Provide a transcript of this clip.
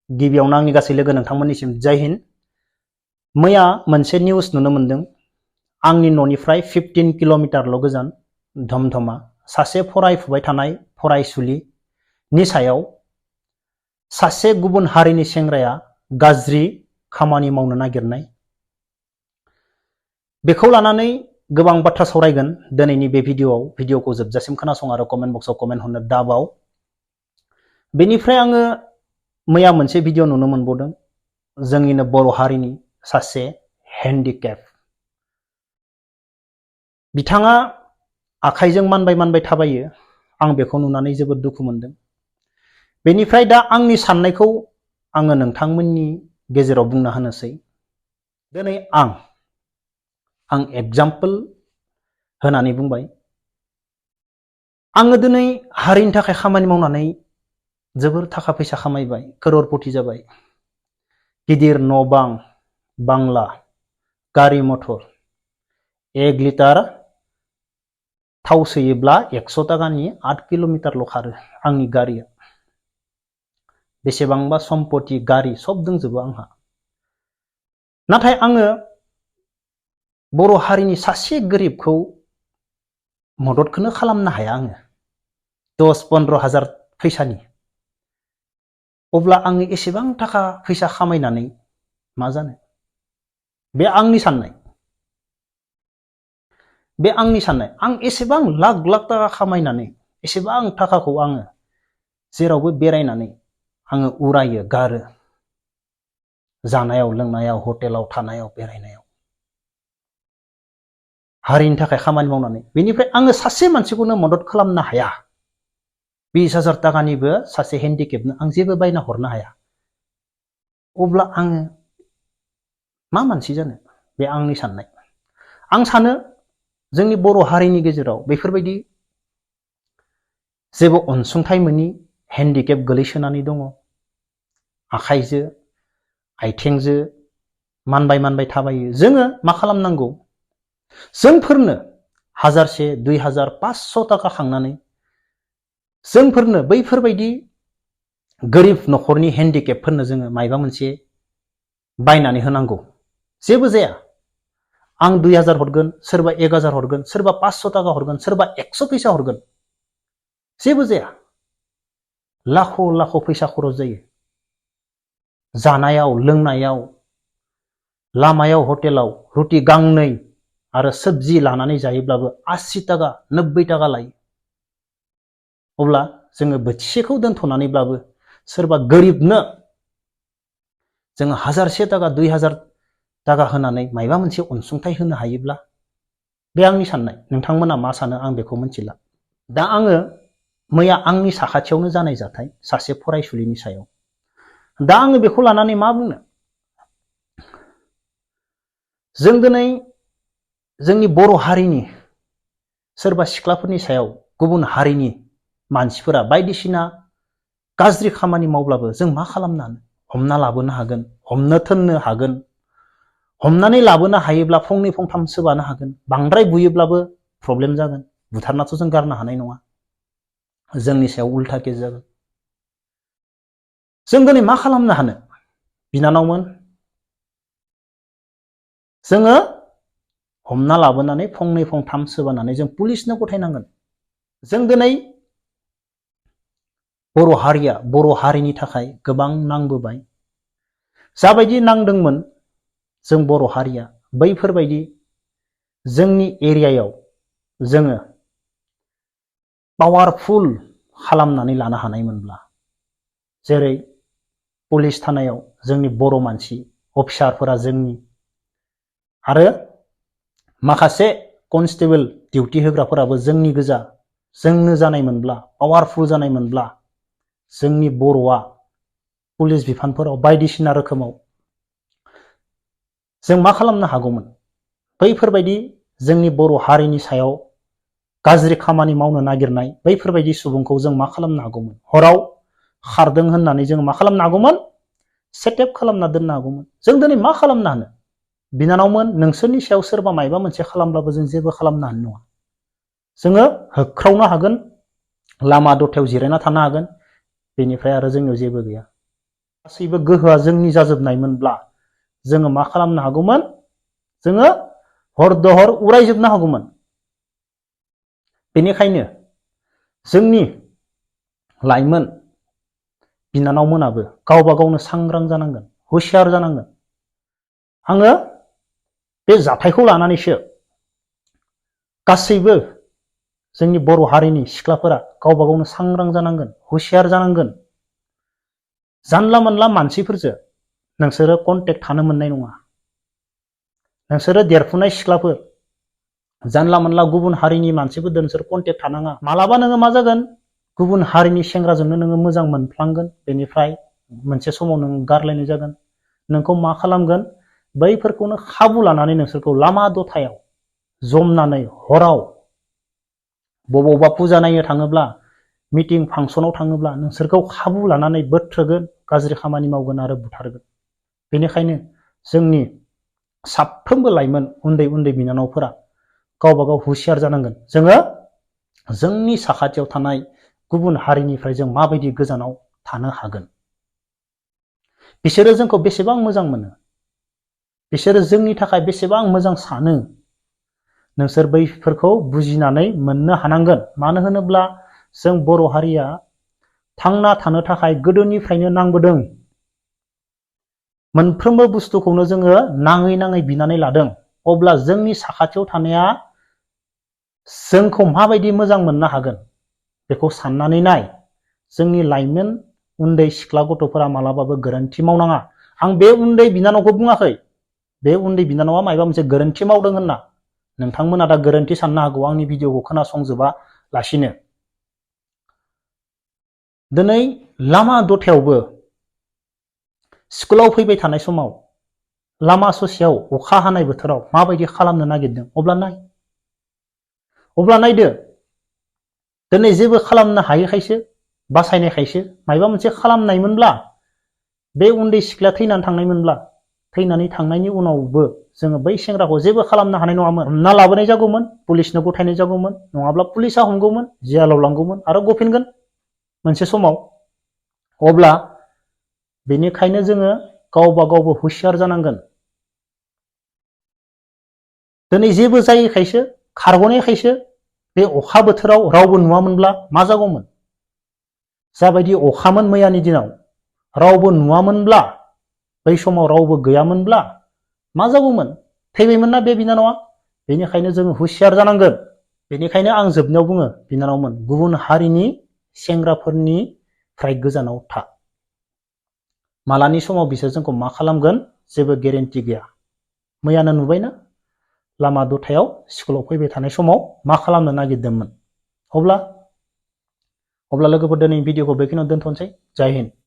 गिबियावनो आंनि गासै लोगो नोंथांमोननिसिम जय हिन्द। मैया मोनसे निउस नुनो मोनदों। आंनि न'निफ्राय 15 किल'मिटारल' गोजान धमधमा सासे फरायफुबाय थानाय फरायसुलिनि सायाव सासे गुबुन हारिनि सेंग्राया गाज्रि खामानि मावनो नागिरनाय। बेखौ लानानै गोबां बाथ्रा सावरायगोन दिनैनि बे भिडिअखौ जोबजासिम खोनासं आरो कमेन्ट बक्सआव कमेन्ट हरनो दाबाव। बेनिफ्राय आङो मैया मोनसे भिडिअ नुनो मोनबावदों। जोंनिनो बर' हारिनि सासे हेन्डिकेप बिथाङा आखाइजों मानबाय मानबाय थाबायो। आं बेखौ नुनानै जोबोद दुखु मोनदों। बेनिफ्राय दा आंनि साननायखौ आङो नोंथांमोननि गेजेराव बुंना होनोसै। दिनै आं एग्जाम्पल होनानै बुंबाय। आङो दिनै हारिनि थाखाय खामानि मावनानै जोबोर थाखा फैसा खामायबाय, करोड़पति जाबाय। गिदिर न' बां, बांला, गारि मथर, 1 लिटार थाव सोयोब्ला 100 टाकानि 8 किल'मिटारल' खारो आंनि गारिया। बेसेबांबा सम्पति गारि सब दंजोबो आंहा। नाथाय आङो बर' हारिनि सासे गोरिबखौ मददखौनो खालामनो हाया आङो 10-15 हाजार फैसानि। अब्ला आङो एसेबां थाखा फैसा खामायनानै मा जानो? बे आंनि साननाय। आं एसेबां लाख लाख थाखा खामायनानै एसेबां थाखाखौ आङो जेरावबो बेरायनानै आङो उरायो, गारो। जानायाव, लोंनायाव, हटेलाव थानायाव, बेरायनायाव। हारिनि थाखाय खामानि मावनानै बेनिफ्राय आङो सासे मानसिखौनो मदद खालामनो हाया। 20,000 टाकानिबो सासे हेन्डिकेपनो आं जेबो बायना हरनो हाया। अब्ला आङो मा मानसि जानो? बे आंनि साननाय। आं सानो जोंनि बर' हारिनि गेजेराव बेफोरबायदि जेबो अनसुंथाइ मोनि हेन्डिकेप गोलैसोनानै दङ। आखाइजों आथिंजों मानबाय मानबाय थाबायो। जोङो मा खालामनांगौ? जोंफोरनो 1000, 2000, 500 टाका खांनानै जोंफोरनो बैफोरबायदि गोरिब न'खरनि हेन्डिकेपफोरनो जोङो मायबा मोनसे बायनानै होनांगौ। जेबो जाया। आं 2000 हरगोन, सोरबा 1000 हरगोन, सोरबा 500 टाका हरगोन, सोरबा 100 फैसा हरगोन। जेबो जाया। लाख लाख फैसा खरस जायो। जानायाव, लोंनायाव, लामायाव, हटेलाव रुटि गांनै आरो सब्जि लानानै जायोब्लाबो 80 टाका, 90 टाका लायो। अब्ला जोङो बोथिसेखौ दोनथ'नानैब्लाबो सोरबा गोरिबनो जोङो 1000 टाका, 2000 टाका होनानै मायबा मोनसे अनसुंथाइ होनो हायोब्ला बे आंनि साननाय। नोंथांमोना मा सानो आं बेखौ मिथिला। दा आङो मैया आंनि साखाथियावनो जानाय जाथाय सासे फरायसुलिनि सायाव। दा आङो बेखौ लानानै मा बुंनो? जों दिनै जोंनि बर' हारिनि सोरबा सिख्लाफोरनि सायाव गुबुन हारिनि मानसिफोरा बायदिसिना गाज्रि खामानि मावब्लाबो जों मा खालामनो हानो? हमना लाबोनो हागोन, हमनो थोननो हागोन। हमनानै लाबोनो हायोब्ला फंनै फंथाम सोबानो हागोन। बांद्राय बुयोब्लाबो प्रब्लेम जागोन। बुथारनाथ' जों गारनो हानाय नङा। जोंनि सायाव उल्था केस जागोन। जों दिनै मा खालामनो हानो? बिनानावमोन, जोङो हमना लाबोनानै फंनै फंथाम सोबानानै जों पुलिसनो गथायनांगोन। जों दिनै बर' हारिया बर' हारिनि थाखाय गोबां नांबोबाय। जाबायदि नांदोंमोन जों बर' हारिया बैफोरबायदि जोंनि एरियायाव जोङो पावारफुल खालामनानै लानो हानायमोनब्ला, जेरै पुलिस थानायाव जोंनि बर' मानसि अफिसारफोरा जोंनि आरो माखासे कनस्टेबल डिउटि होग्राफोराबो जोंनि गोजा, जोंनो जानायमोनब्ला, पावारफुल जानायमोनब्ला जोंनि बर'आ पुलिस बिफानफोराव बायदिसिना रोखोमाव जों मा खालामनो हागौमोन? बैफोरबायदि जोंनि बर' हारिनि सायाव गाज्रि खामानि मावनो नागिरनाय बैफोरबायदि सुबुंखौ जों मा खालामनो हागौमोन? हराव खारदों होननानै जों मा खालामनो हागौमोन? सेटेप खालामना दोननो हागौमोन। जों दिनै मा खालामनो हानो? बिनानावमोन, नोंसोरनि सायाव सोरबा मायबा मोनसे खालामब्लाबो जों जेबो खालामनो हानाय नङा। जोङो होख्रावनो हागोन, लामा दथायाव जिरायना थानो हागोन। बेनिफ्राय आरो जोंनियाव जेबो गैया। गासैबो गोहोआ जोंनि जाजोबनायमोनब्ला जोङो मा खालामनो हागौमोन? जोङो हर दहर उरायजोबनो हागौमोन। बेनिखायनो जोंनि लाइमोन बिनानावमोनाबो गावबा गावनो सांग्रां जानांगोन, हुसियार जानांगोन। आङो बे जाथायखौ लानानैसो गासैबो जोंनि बर' हारिनि सिख्लाफोरा गावबा गावनो सांग्रां जानांगोन, हुसियार जानांगोन। जानला मोनला मानसिफोरजों नोंसोरो कन्टेक्ट थानो मोननाय नङा। नोंसोरो देरफुनाय सिख्लाफोर जानला मोनला गुबुन हारिनि मानसिफोरजों नोंसोर कन्टेक्ट थानाङा। मालाबा नोङो मा जागोन? गुबुन हारिनि सेंग्राजोंनो नोङो मोजां मोनफ्लांगोन, बेनिफ्राय मोनसे समाव नों गारलायनाय जागोन। नोंखौ मा खालामगोन? बैफोरखौनो खाबु लानानै नोंसोरखौ लामा दथायाव जमनानै हराव बबावबा फुजा नायनो थाङोब्ला, मिटिं फांसनाव थाङोब्ला नोंसोरखौ खाबु लानानै बोथ्रोगोन, गाज्रि खामानि मावगोन आरो बुथारगोन। बेनिखायनो जोंनि साफ्रोमबो लाइमोन उन्दै उन्दै बिनानावफोरा गावबा गाव हुसियार जानांगोन। जोङो जोंनि साखाथियाव थानाय गुबुन हारिनिफ्राय जों माबायदि गोजानाव थानो हागोन? बिसोरो जोंखौ बेसेबां मोजां मोनो, बिसोरो जोंनि थाखाय बेसेबां मोजां सानो, नोंसोर बैफोरखौ बुजिनानै मोननो हानांगोन। मानो होनोब्ला जों बर' हारिया थांना थानो थाखाय गोदोनिफ्रायनो नांबोदों। मोनफ्रोमबो बुस्थुखौनो जोङो नाङै नाङै बिनानै लादों। अब्ला जोंनि साखाथियाव थानाया जोंखौ माबायदि मोजां मोननो हागोन? बेखौ साननानै नाय। जोंनि लाइमोन उन्दै सिख्ला गथ'फोरा मालाबाबो गोरोन्थि मावनाङा। आं बे उन्दै बिनानावखौ बुङाखै, बे उन्दै बिनानावा माबा मोनसे गोरोन्थि मावदों होनना। नोंथांमोना दा गोरोन्थि साननो हागौ आंनि भिडिअखौ खोनासंजोबा लासिनो। दिनै लामा दथायावबो स्कुलाव फैबाय थानाय समाव लामा ससेयाव अखा हानाय बोथोराव माबायदि खालामनो नागिरदों? अब्ला नायदो, दिनै जेबो खालामनो हायैखायसो, बासायनायखायसो माबा मोनसे खालामनायमोनब्ला, बे उन्दै सिख्लाया थैनानै थांनायमोनब्ला, थैनानै थांनायनि उनावबो जोङो बै सेंग्राखौ जेबो खालामनो हानाय नङामोन। हमना लाबोनाय जागौमोन, पुलिसनो गथायनाय जागौमोन, नङाब्ला पुलिसा हमगौमोन, जेलाव लांगौमोन आरो गफिनगोन मोनसे समाव। अब्ला बेनिखायनो जोङो गावबा गावबो हुसियार जानांगोन। दिनै जेबो जायैखायसो, खारग'नायखायसो बे अखा बोथोराव रावबो नुवामोनब्ला मा जागौमोन? जाबायदि अखामोन मैयानि दिनाव, रावबो नुवामोनब्ला, बै समाव रावबो गैयामोनब्ला मा जागौमोन? थैबायमोन ना बे बिनानावा? बेनिखायनो जोङो हुसियार जानांगोन। बेनिखायनो आं जोबनायाव बुङो, बिनानावमोन, गुबुन हारिनि सेंग्राफोरनिफ्राय गोजानाव था। मालानि समाव बिसोर जोंखौ मा खालामगोन? जेबो गेरेन्टि गैया। मैयानो नुबायना लामा दथायाव स्कुलाव फैबाय थानाय समाव मा खालामनो नागिरदोंमोन? अब्ला लोगोफोर दिनै भिडिअखौ बेखिनियाव दोनथ'नोसै। जय हिन्द।